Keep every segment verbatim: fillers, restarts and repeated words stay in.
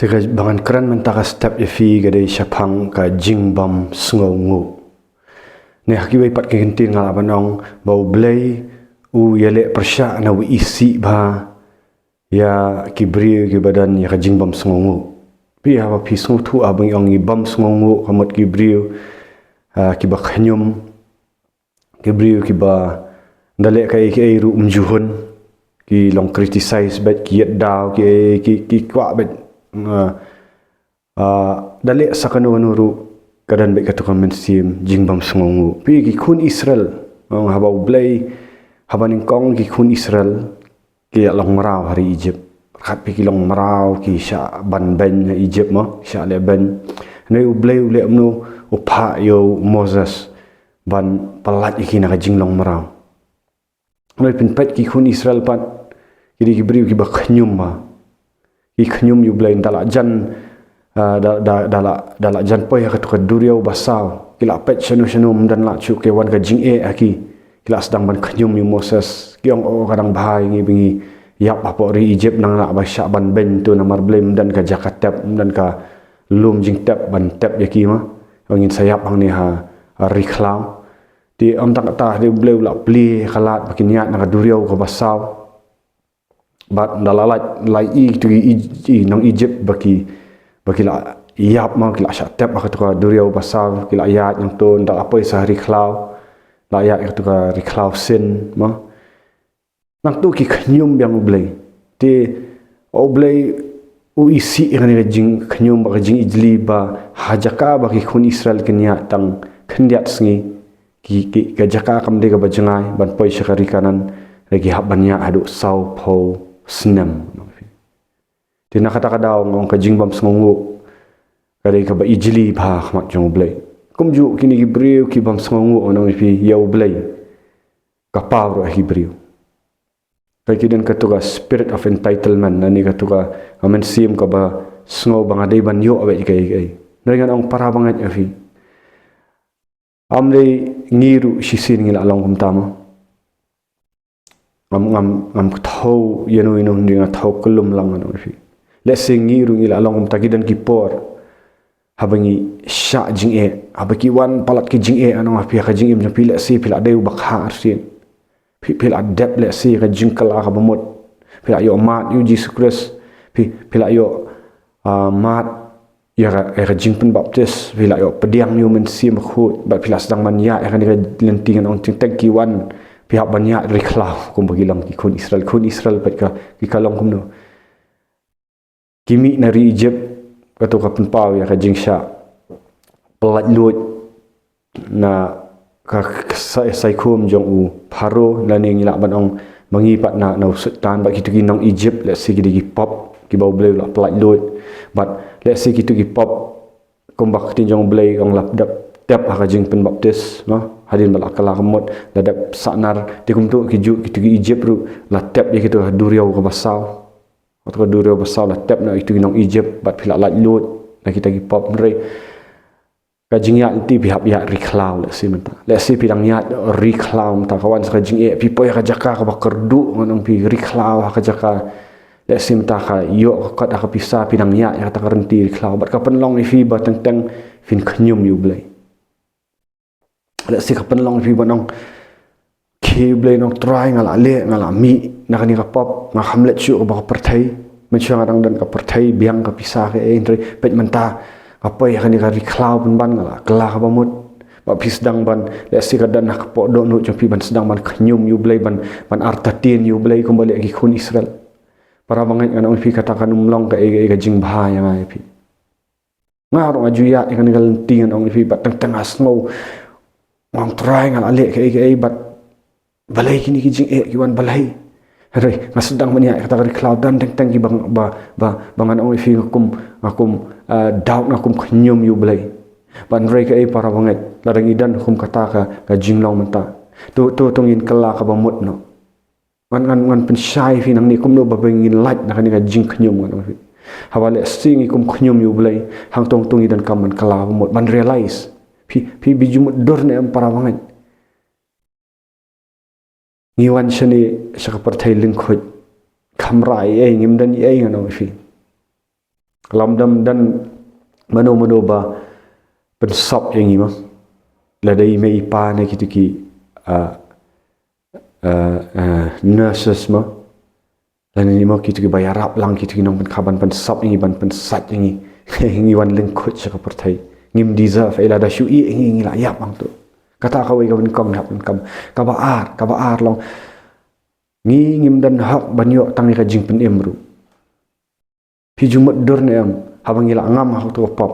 Te kaba ngan kren mynta ka step ïa phi ka dei shaphang ka jingbym sngewnguh. Ne ha kiwei pat ki kyntien nga lah ban ong ba U Blei u ïaleh pyrshah ne u isih bha ïa ki briew kiba don ïa ka jingbym sngewnguh. Phi haba phi sngewthuh haba ngi ong ngi bym sngewnguh ka mut ki briew, ah, kiba khñium, ki briew kiba da leh kaei kaei ruh ym ju hun, ki long criticize beit, ki ïeit daw, ki, ki, ki kwah beit, ah, ah, da leh sa kano kano ruh ka don beit katu ka mynsiem jingbym sngewnguh. Phi ki khun Israel, ong haba U Blei, haba nyngkong ki khun Israel ki ïa long mraw ha ri Egypt. Kat phi ki long mraw ki shah ban beiñ ha Egypt mo, shah leh beiñ. Hynrei U Blei u leh kumno, u phah ïa u Moses ban pyllait ïa ki na ka jinglong mraw. Hynrei phin peit ki khun Israel pat ki dei ki briew kiba khñium bha. Ki khñium ïa U Blei, da la jan, ah, da, da, da la, da la jan poi ha katu ka duriaw basaw. Ki la peit shano shano ym don lah shuh, ki wan ka jingeh ha ki. Ki la sdang ban khñium ïa u Moses. Ki ong, o, ka dang bha ïa ngi ba ngi ïap hapoh ri Egypt, nang lah ba shah ban beiñ to namar balei ym don ka jaka tep, ym don ka lum jingtep ban tep ïa ki mo. Ong ngin sa ïap hangne ha, ha ri khlaw. Te ym tang katta, hynrei U Blei u la plie ka lad ba kin ïaid na ka duriaw kaba saw. Bad da la lait, la ïohi kito ki, i, i nong Egypt ba ki, ba ki la ïap mo, ki la shah tep ha katu ka duriaw basaw, ki la ïaid nangto, da la poi sa ha ri khlaw, la ïaid ha katu ka ri khlaw Sin mo. Nangto ki khñium biang U Blei. Te U Blei u isih ïa kane ka jingkhñium bad ka jingijli ba ha jaka ba ki khun Israel kin ïaid tang khyndiat sngi, ki, ki, ka jaka kam dei kaba jngai ban poi sha ka ri Kanaan, hynrei ki hap ban ïaid haduh sawphew snem. Te na kata ka daw nga ong ka jingbym sngewnguh ka dei kaba ijli bha ha khmat jong U Blei. Kumjuh kine ki briew ki bym sngewnguh, nga ong ïa phi, ïa U Blei ka paw ruh ha ki briew. Ka ki don katu ka spirit of entitlement, lane katu ka, ka mynsiem kaba sngew ba nga dei ban ïoh beit kaei kaei. Hynrei ngan ong para bangeit ïa phi, ym dei ngi ruh shisien ngi la long kumta mo. Ngam, ngam, ngam thew ïano ïano, hynrei nga thew kyllum lang, ngan ong ïa phi. Lehse ngi ruh ngi la long kumta, ki don ki por haba ngi shah jingeh, haba ki wan palat ki jingeh, ngan ong ïa phi, ha ka jingim jong phi lehse phi la dei uba kha arsien. Phi, phi la dep lehse ka jingkylla kaba mut. Phi la ïoh mad ïa U Jisu Khrist. Phi, phi la ïoh, ah, mad ïa ka, ïa ka jingpynbaptis. Phi la ïoh pdiang ïa U Mynsiem Bakhuid. Bad phi la sdang ban ïaid ïa kane ka lynti, ngan ong, teng teng ki wan, phi hap ban ïaid ri khlaw kumba ki long ki khun Israel. Khun Israel pat ka, ki ka long kumno? Ki mih na ri Egypt, katu ka pynpaw ïa ka jingshah pyllait luid na ka, ka sai, saikhum jong u Pharaoh, lane ngi lah ban ong ma ngi pat na, na u Soitan, bad kito ki nong Egypt, lehse ki dei ki pop kiba U Blei u la pyllait luid. Bad lehse kito ki pop, kumba ka ktien jong U Blei ka ong, la dep tep ha ka jingpynbaptis, no? Hadien ba la kylla ka mut, la dep sahnar. Te kumto ki juh kito ki Egypt ruh, la tep ïa kito ha duriaw kaba saw. Katu ka duriaw basaw la tep na ïa kito ki nong Egypt, bad phi la lait luid na kita ki pop, hynrei ka jingïaid lynti phi hap ïaid ri khlaw, lehse mynta. Lehse phi dang ïaid ri khlaw mynta, ka wan sa ka jingeh, phi poi ha ka jaka kaba kyrduh, ngan ong ïa phi, ri khlaw ha ka jaka. Lehse mynta ka ïoh ka kot ha ka pisa, phi dang ïaid ha kata ka lynti ri khlaw. Bad ka pynlong ïa phi ba teng teng phin khñium ïa U Blei. Lehse ka pynlong ïa phi ban ong, khie U Blei, nong Trai, nga la leh, nga la mih na kane ka pop, nga kham leit shuh kaba ka pyrthei. Mynshuwa nga dang don ka pyrthei biang, ka pisa, kaei, hynrei peit mynta nga poi ha kane ka ri khlaw pynban, nga la kylla kaba mut. Bad phi sdang ban, lehse ka don ha ka pop dohnud jong phi ban sdang ban khñium ïa U Blei, ban, ban artatien ïa U Blei kumba leh ki khun Israel. Para bangeit, ngan ong ïa phi, kata kan ym long kaei kaei ka jingbha ïa nga ïa phi. Nga ruh nga ju ïaid ïa kane ka lynti, ngan ong ïa phi, bad teng teng nga sngew nga ong, Trai, nga la leh kaei kaei, bad balei kine ki jingeh ki wan, balei? Hynrei nga sdang ban ïaid ha kata ka ri khlaw, don teng teng kiba, ba, ba, ba ngan ong ïa phi, nga kum, nga kum, ah, doubt, nga kum khñium ïa U Blei. Bad hynrei kaei, para bangeit, lada ngi don kum kata ka, ka jinglong mynta, to, to, to ngin kylla kaba mut noh. Ngan, ngan, ngan pynshai ïa phi nangne kumno ba ngin lait na kane ka jingkhñium, ngan ong ïa phi. Haba lehse ngi kum khñium ïa U Blei, hangto hangto ngi donkam ban kylla kaba mut, ban realize. Phi, phi, phi ju mutdur ne em, para bangeit? Ngi wan shane sha ka pyrthei lyngkhuid, kham rah ei ei, ngim don ei ei, ngan ong ïa phi. Lada ym don mano mano ba pynsop ïa ngi mo. Lada i mei i pa ne kito ki, ah, ah, ah, nurses mo. Lane mo kito kiba ïarap lang, kito ki nongpynkha ban pynsop ïa ngi, ban pynsait ïa ngi. Ngi wan lyngkhuid sha ka pyrthei. Ngim deserve, eh, lada shu ïeh ïa ngi, ngi la ïap hangto. Kata kawei ka nyngkong, hap nyngkong. Kaba ar, kaba ar long, ngi ngim don hok ban ïoh tang ïa ka jingpynim ruh. Phi ju mutdur ne em haba ngi la ngam ha kato ka pop?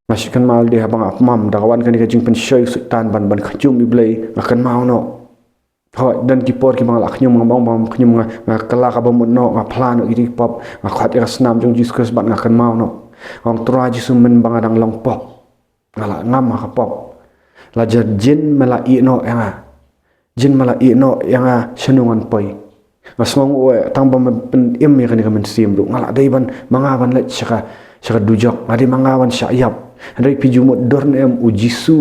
Nga shu kynmaw de haba nga pynmam, da ka wan kane ka jingpynshoi u Soitan ban, ban khñium ïa U Blei, nga kynmaw noh. Hooid, don ki por kiba nga la khñium, nga ong ba khñium, nga, nga kylla kaba mut noh, nga phla noh ïa ki pop, nga khot ïa ka snam jong Jisu Khrist bad nga kynmaw noh. Nga ong, Trai Jisu, mynba nga dang long pop, nga la ngam ha ka pop. La jan jin me la ïeh noh ïa nga. Jin me la ïeh noh ïa nga, shano ngan poi? Nga sngewnguh, eh, tang ba me pynim ïa kane ka mynsiem ruh, nga la dei ban, ma nga ban leit sha ka, sha ka dujok, nga dei ma nga ban shah ïap. Hynrei phi ju mutdur ne em, U Jisu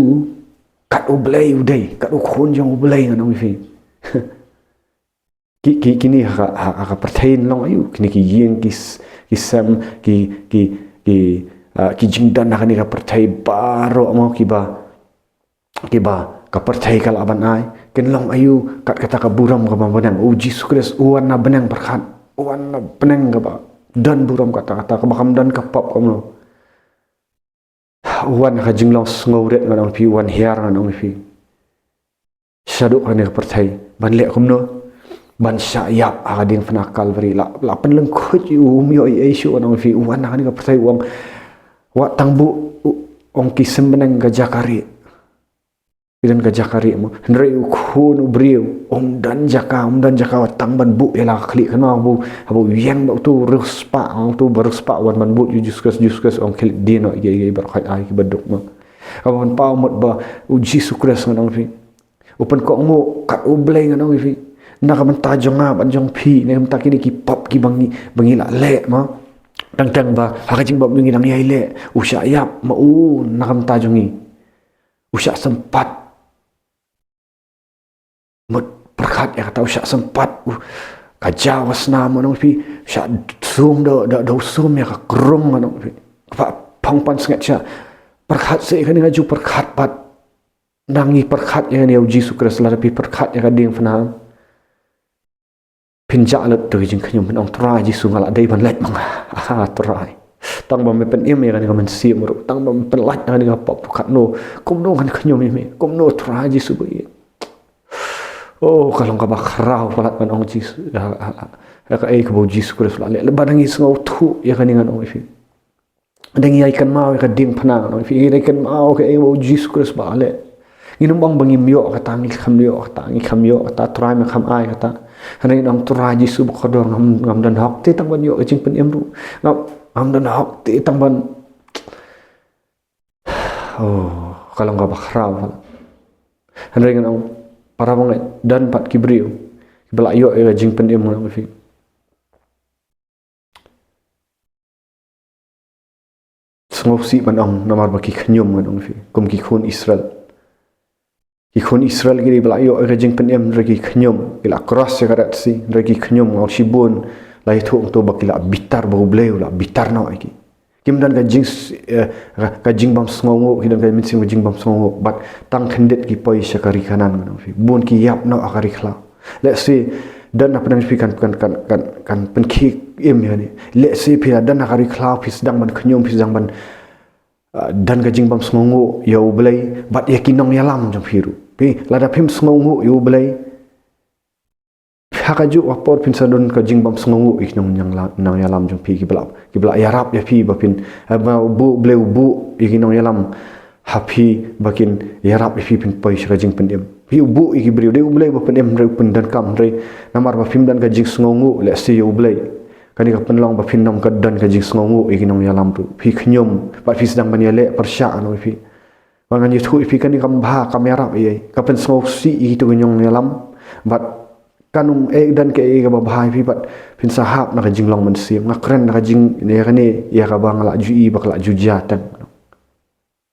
kat U Blei u dei, kat U Khun jong U Blei, ngan ong ïa phi. Ki, ki, kine ha ka, ha, ha ka pyrthei long aïu, kine ki ïing, ki s-, ki sem, ki, ki, ki, ah, ki jingdon ha kane ka pyrthei baroh mo kiba, kiba ka pyrthei ka lah ban ai, kin long aïu kat kata ka burom kaba bneng. U Jisu Khrist u wan na bneng pyrkhat, u wan na bneng kaba don burom kata, kata kaba kam don ka pop kumno. U wan ha ka jinglong sngewrit, ngan ong ïa phi, u wan hiar, ngan ong ïa phi. Shaduh kane ka pyrthei, ban leh kumno? Ban shah ïap ha ka diengphna Kalbari. La, la pynlyngkhuid ïa u, um ïoh ei ei shuh, ngan ong ïa phi. U wan ha kane ka pyrthei, u ong, wat tang buh, u ong, ki symneng ka jaka rieh. Ki don ka jaka rieh mo. Hynrei U Khun u briew um don jaka, um don jaka wat tang ban buh ïa la ka khlieh. Kynmaw haba u, haba u ïeng bad uto u riewspah, uto u ba riewspah, wan ban bud ïa U Jisu Khrist, Jisu Khrist u ong, khie leit die noh ïa ki, ïa ki baroh, khot ïa ki baduk mo. Haba u pynpaw mut ba U Jisu Khrist, ngan ong ïa phi, u pynkohnguh kat U Blei, ngan ong ïa phi. Na ka bynta jong nga bad jong phi, na ka bynta kine ki pop kiba ngi, ba ngi la leh mo. Teng teng ba ha ka jingbam ngi dang ïai leh, u shah ïap, ma u na ka bynta jong ngi. U shah sympat. Mut pyrkhat ïa kata, u shah sympat, u, ka jaw ka snam, ngan ong ïa phi, u shah sum da, da, da u sum ïa ka krung, ngan ong ïa phi. Kaba phong pansngiat shah. Pyrkhat seh ïa kane, nga ju pyrkhat pat. Nang ngi pyrkhat ïa kane, ïa U Jisu Khrist, lada phi pyrkhat ïa ka diengphna, phin jah lut da ka jingkhñium, phin ong, Trai Jisu, nga la dei ban leit ma nga. Ah, Trai. Tang ba me pynim ïa kane ka mynsiem ruh, tang ba me pynlait ïa kane ka pop ruh, katno, kumno ngan khñium ïa me, kumno Trai Jisu ba ïeit. Oh, ka long kaba khraw palat, ngan ong, Jisu, ha, ha, ha, ha kaei kaba U Jisu Khrist u la leh. Lada ngi sngewthuh ïa kane, ngan ong ïa phi. Lada ngi ïai kynmaw ïa ka diengphna, ngan ong ïa phi, ngi ïai kynmaw kaei ba U Jisu Khrist ba u la leh. Ngin ym ong ba ngim ïoh kata, ngi kham ïoh kata, ngi kham ïoh kata, Trai me kham ai kata. Hynrei ngan ong, Trai Jisu bakordor, ngam, ngam don hok te tang ban ïoh ka jingpynim ruh. Ngam, ngam don hok te tang ban. Oh, ka long kaba khraw. Hynrei ngan ong, para bangeit, don pat ki briew kiba la ïoh ïa ka jingpynim, ngan ong ïa phi. Sngewsih ban ong, namar ba ki khñium, ngan ong ïa phi, kum ki khun Israel. Ki khun Israel ki dei ba la ïoh ïa ka jingpynim, hynrei ki khñium, ki la cross ïa ka Red Sea, hynrei ki khñium, nga ong shibun la ïathuh hangto ba ki la bitar, ba U Blei u la bitar noh ïa ki. Kim don ka jing, eh, ka, ka jingbym sngewnguh, ki don ka mynsiem ka jingbym sngewnguh, bad tang khyndiat ki poi sha ka ri Kanaan, ngan ong ïa phi. Bun ki ïap noh ha ka ri khlaw. Lehse don na pdeng phi kan, kan, kan, kan, kan pynkhie im ïa kane. Lehse phi la don ha ka ri khlaw, phi sdang ban khñium, phi sdang ban, ah, don ka jingbym sngewnguh ïa U Blei bad ïa ki nongïalam jong phi ruh. Phi, lada phim sngewnguh ïa U Blei, ha kajuh ka por phin sa don ka jingbym sngewnguh ïa ki nong, nong la, nongïalam jong phi, kiba la, kiba la ïarap ïa phi ba phin, eh, ba U Blei u buh ïa ki nongïalam ha phi ba kin ïarap ïa phi phin poi sha ka jingpynim. Phi, u buh ïa ki briew, dei U Blei ba pynim, hynrei u pyndonkam, hynrei namar ba phim don ka jingsngewnguh lehse ïa U Blei, kane ka pynlong ba phin ym don ka jingsngewnguh ïa ki nongïalam ruh. Phi khñium bad phi sdang ban ïaleh pyrshah noh ïa phi. Bad ngan ïathuh ïa phi, kane kam bha, kam ïarap ei ei. Ka pynsngewsih ïa kito ki nongïalam. Bad kan ym don kaei kaba bha ïa phi, bad phin sa hap na ka jinglong mynsiem. Nga kren na ka jing, ïa kane, ïa kaba nga la ju i ba ka la ju jia teng.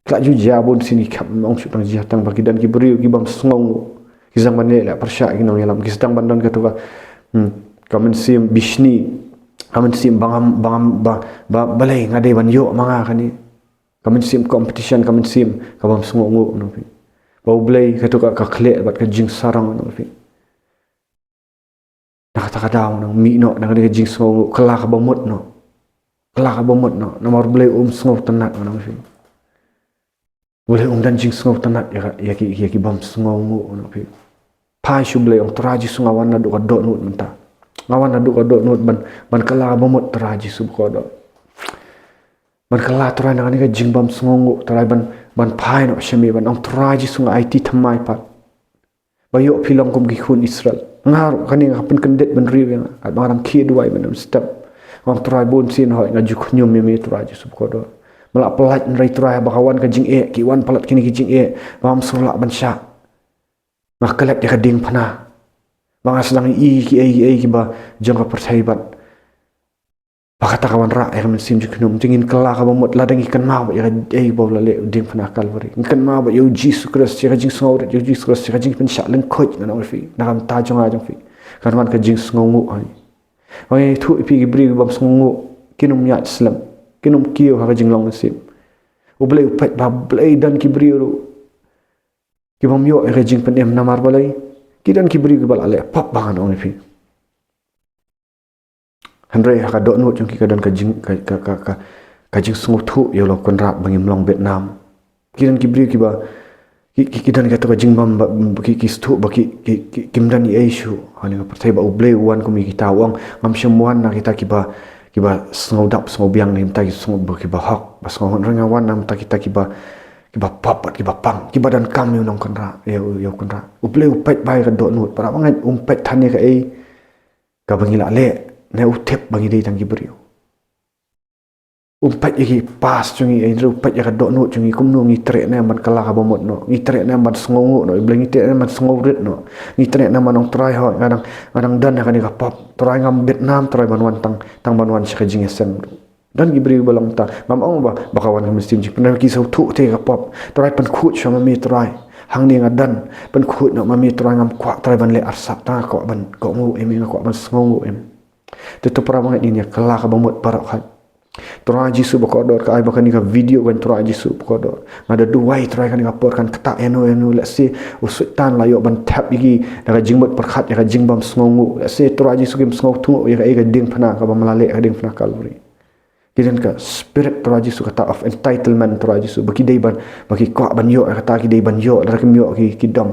Ka la ju jia, bun sien ki kham ong shu tang jia teng, ba ki don ki briew kibym sngewnguh. Ki sdang ban ïaleh pyrshah ïa ki nongïalam. Ki sdang ban don kato ka, hmm, ka mynsiem bishni. Ka mynsiem ba ngam, ba ngam, ba, ba, balei nga dei ban ïoh ma nga kane. Ka mynsiem competition, ka mynsiem ka bym sngewnguh, ngan ong ïa phi. Ba U Blei kato ka, ka khleh bad ka jingsarong, ngan ong ïa phi. Na kata ka daw nang mih noh na kane ka jingsngewnguh, kylla kaba mut noh. Kylla kaba mut noh. Namar U Blei um sngewtynnat, ngan ong ïa phi. U Blei um don jingsngewtynnat ïa ka, ïa ki, ïa ki bym sngewnguh, ngan ong ïa phi. Phai sha U Blei, ong, Trai Jisu, nga wan naduh ka dohnud mynta. Nga wan naduh ka dohnud ban, ban kylla kaba mut, Trai Jisu bakordor. Ban kylla, Trai, na kane ka jingbym sngewnguh, Trai, ban, ban phai noh sha me, ban ong, Trai Jisu, nga aiti thymmai pat. Ba ïoh phi long kum ki khun Israel. Nga ruh kane nga pynkyndit bynriew ïa nga. Katba nga dang khie duwai mynstep, nga ong, Trai, bun sien hooid nga ju khñium ïa me, Trai Jisu bakordor. Me la pyllait, hynrei Trai, haba ka wan ka jingeh, ki wan palat kine ki jingeh ba ngam sngewlah ban shah. Nga klet ïa ka diengphna ba nga sdang ïohi kiei kiei kiba jong ka pyrthei bad ba kata ka wanrah ïa ka mynsiem jingkhñium. Te ngin kylla kaba mut lada ngi kynmaw bad ïa kaei ba u la leh ha diengphna Kalbari. Ngi kynmaw bad ïa U Jisu Khrist, ïa ka jingsngewrit ïa U Jisu Khrist, ïa ka jingpynshah lyngkhuid, ngan ong ïa phi, na ka bynta jong nga jong phi. Kan wan ka jingsngewnguh ha ngi. Ba ngi ïathuh ïa phi, ki briew ki bym sngewnguh kin ym ïaid slem, kin ym kiew ha ka jinglong mynsiem. U Blei u peit ba balei don ki briew ruh ki bym ïoh ïa ka jingpynim, namar balei? Ki don ki briew kiba la leh pop bha, ngan ong ïa phi. Hynrei ha ka dohnud jong ki ka don ka jing, ka, ka, ka, ka, ka jingsngewthuh ïa u Kynrad ba ngim long beit nam. Ki don ki briew kiba, ki, ki, ki don kato ka jingbym ba, ki, ki sngewthuh ba ki, ki, ki, kim don ei ei shuh ha kane ka pyrthei, ba U Blei u wan kum ïa kita, u ong, ngam shym wan na kita kiba, kiba sngewdap sngewbiang, na kita ki sngew, ba kiba hok ba sngewhun, hynrei nga wan na kita kiba, kiba pop bad kiba pang, kiba donkam ïa u Nongkynrad, ïa u, ïa u Kynrad. U Blei u peit bha ïa ka dohnud, para bangeit, um peit than ïa kaei kaba ngi la leh, ne u tip ba ngi dei tang ki briew. Um peit ïa ki past jong ngi, hynrei u peit ïa ka dohnud jong ngi, kumno ngi treh ne em ban kylla kaba mut noh, ngi treh ne em ban sngewnguh noh ïa U Blei, ngi treh ne em ban sngewrit noh, ngi treh ne em ban ong, Trai hooid, nga dang, nga dang don ha kane ka pop, Trai, ngam beit nam, Trai, ban wan tang, tang ban wan sha ka jingïaseng. Don ki briew ba long tang, ngam ong ba, ba ka wan ka mynsiem jingpynim, ki sngewthuh te ka pop, Trai, pynkhuid shuwa ma me, Trai. Hangne nga don, pynkhuid noh ma me, Trai, ngam kwah, Trai, ban leh arsap, tang nga kwah ban kohnguh ïa me, nga kwah ban sngewnguh ïa me. Te to para bangeit, ngin ïa kylla kaba mut baroh khoit. Trai Jisu bakordor, ka ai ba kane ka video kan, Trai Jisu bakordor. Nga da duwai, Trai, kane ka por kan ktah ïano ïano, lehse u Soitan la ïoh ban thep ïa ki da ka jingmut pyrkhat ïa ka jingbym sngewnguh. Lehse, Trai Jisu, kim sngewthuh ïa kaei, ka diengphna kaba me la leh ha diengphna Kalbari. Ki don ka spirit, Trai Jisu, kata of entitlement, Trai Jisu, ba ki dei ban, ba ki kwah ban ïoh ïa kata, ki dei ban ïoh, lada kim ïoh ki, ki dom.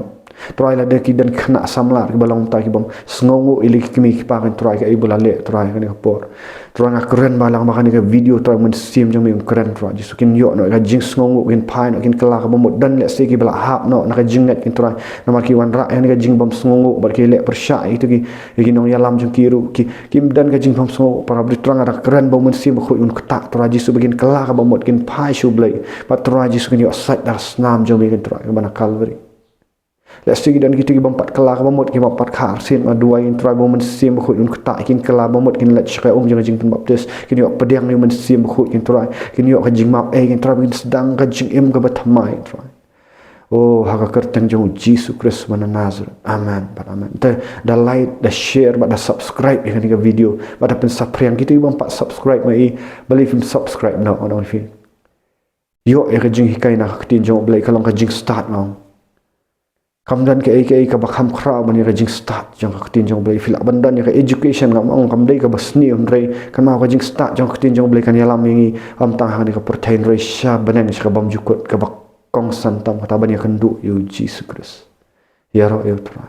Trai, lada ki don ki khynnah samla kiba long kumta, ki bym sngewnguh ïa la ki kmie ki kpa, kan, Trai, kaei ba la leh, Trai, ha kane ka por. Trai, nga kren ba lang ba kane ka video, Trai, Mynsiem jong me un kren, Trai Jisu, kin ïoh noh ïa ka jingsngewnguh, kin phai noh, kin kylla kaba mut. Don lehse kiba la hap noh na ka jingngeit, kan, Trai, namar ki wanrah ïa kane ka jingbym sngewnguh bad ki leh pyrshah ïa kito ki, ïa ki nongïalam jong ki ruh, ki, kim don ka jingbym sngewnguh, para briew. Trai, nga da kren ba U Mynsiem Bakhuid un ktah, Trai Jisu, ba kin kylla kaba mut, kin phai sha U Blei. Bad, Trai Jisu, kin ïoh sait da ka snam jong me, kan, Trai, kaba na Kalbari. Lehse ki don kito ki bym pat kylla kaba mut, ki bym pat kha arsien, nga duwai, kan, Trai, ba U Mynsiem Bakhuid un ktah, kin kylla ba mut, kin leit sha ka um jong ka jingpynbaptis, kin ïoh pdiang ïa U Mynsiem Bakhuid, kan, Trai, kin ïoh ka jingmap ei, kan, Trai, ba kin sdang ka jingim kaba thymmai, kan, Trai. Oh, ha ka kyrteng jong U Jisu Khrist uba na Nazareth. Amen bad amen. Te da like, da share bad da subscribe ïa kane ka video, bad da pynsaphriang. Kito ki bym pat subscribe ma i, balei phim subscribe noh, ngan ong ïa phi. Ïoh ïa ka jinghikai na ka Ktien jong U Blei, ka long ka jingstad, nga ong. Kam don kaei kaei kaba kham khraw ban ïa ka jingstad jong ka Ktien jong U Blei. Phi lah ban don ïa ka education, ngam ong kam dei kaba sniew, hynrei kynmaw, ka jingstad jong ka Ktien jong U Blei kan ïalam ïa ngi, ym tang ha kane ka pyrthei, hynrei sha bneng, sha ka bymjukut kaba kongsan tam, kata ban ïakynduh ïa U Jisu Khrist. Ïaroh ïa U Trai.